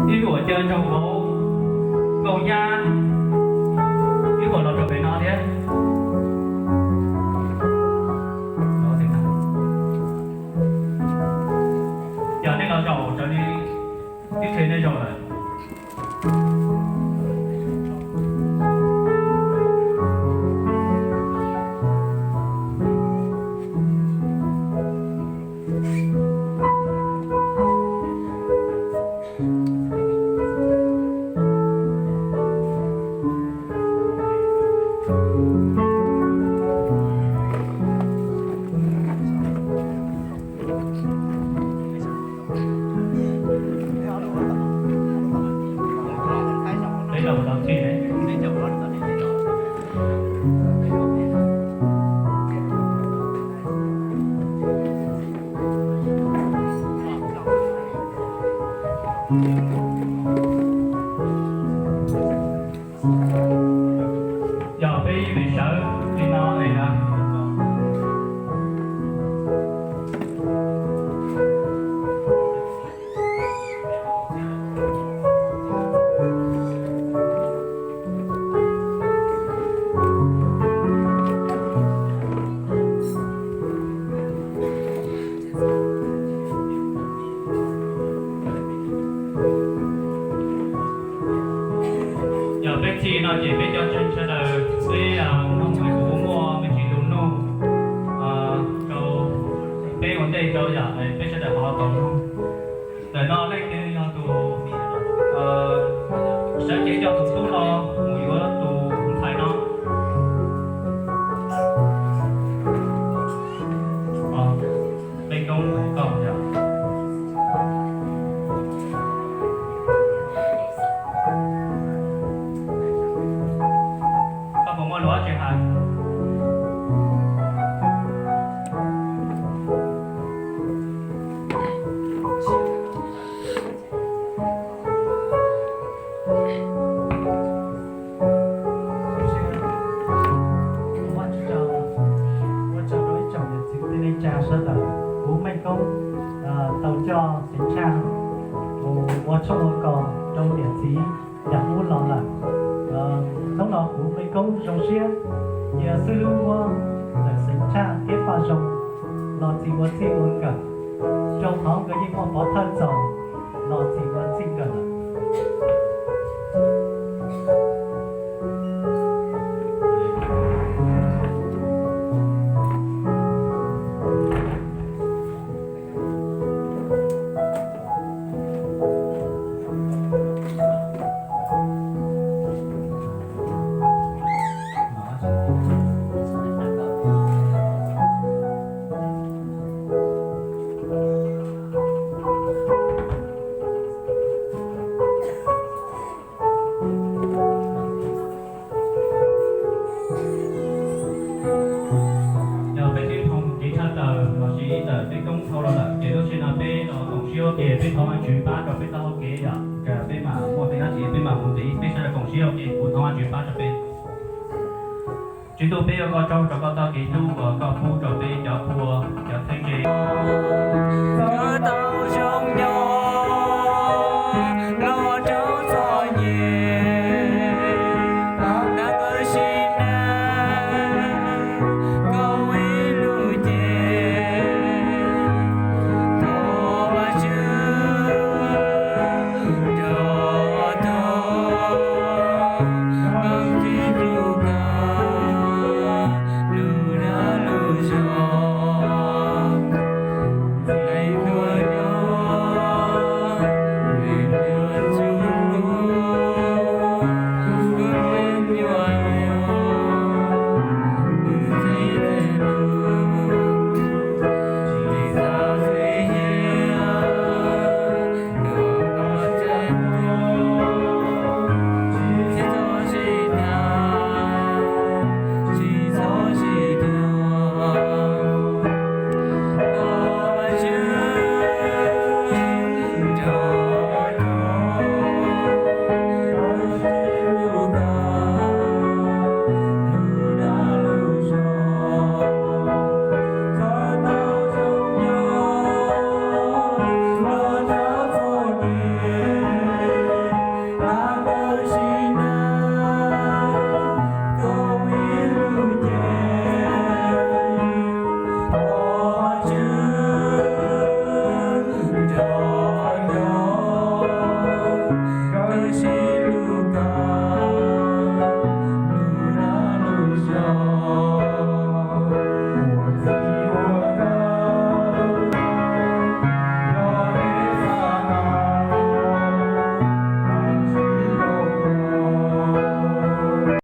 Ib puas caw nraug vauv Nkauj Nyab, ib puas los rau pem no thiab. Yog nej los zaum, cov twb qhia nej zaum lawm. Yog peb ib vim sawv li no es na. Yog peb txhij no ces peb cov ntseeg sawv daws peb mloog es kuv muaj me ntsis lus nug rau peb ua ntej rau yom, peb sawv daws ho tau mloog. Ntawm no leej twg yog tus sawv cev coj tus tub no mus yuav tus ntxhais no? Meej Koob, koj yog. Koj puas muaj lus dab tsi hais? Ua tsaug rau ib tsoom niam txiv kwv tij neej tsa sawv daws, kuv Meej Koob tau coj Xeev Tshaj mus ua tshoob ua kos rau niam txiv yam ub los lawm. Hnub no kuv Meej Koob zoo siab cia xib hwb muab ntawm Xeev Tshaj thiab Paj Zoo los txis ua txij ua nkawm, rau qhov nkawd yeej muaj pov thawj txaus los txis ua txij nkawm lawm. Yog peb twb dhau kev tshaj tawm los sis ib tawm peb koob dhau los lawm ces lub sij hawm no peb los koom siab ua ke, peb thov Vajtswv pab rau peb taub hau kev yom, peb mam muaj tej dab tsi peb mam mus ntxiv, peb sawv daws koom siab ua ke, kuv thov Vajtswv pab rau peb. Tswv Ntuj, peb ua koj tsaug rau koj txoj kev hlub uas koj pub rau peb cov phuaj cov txheeb ze.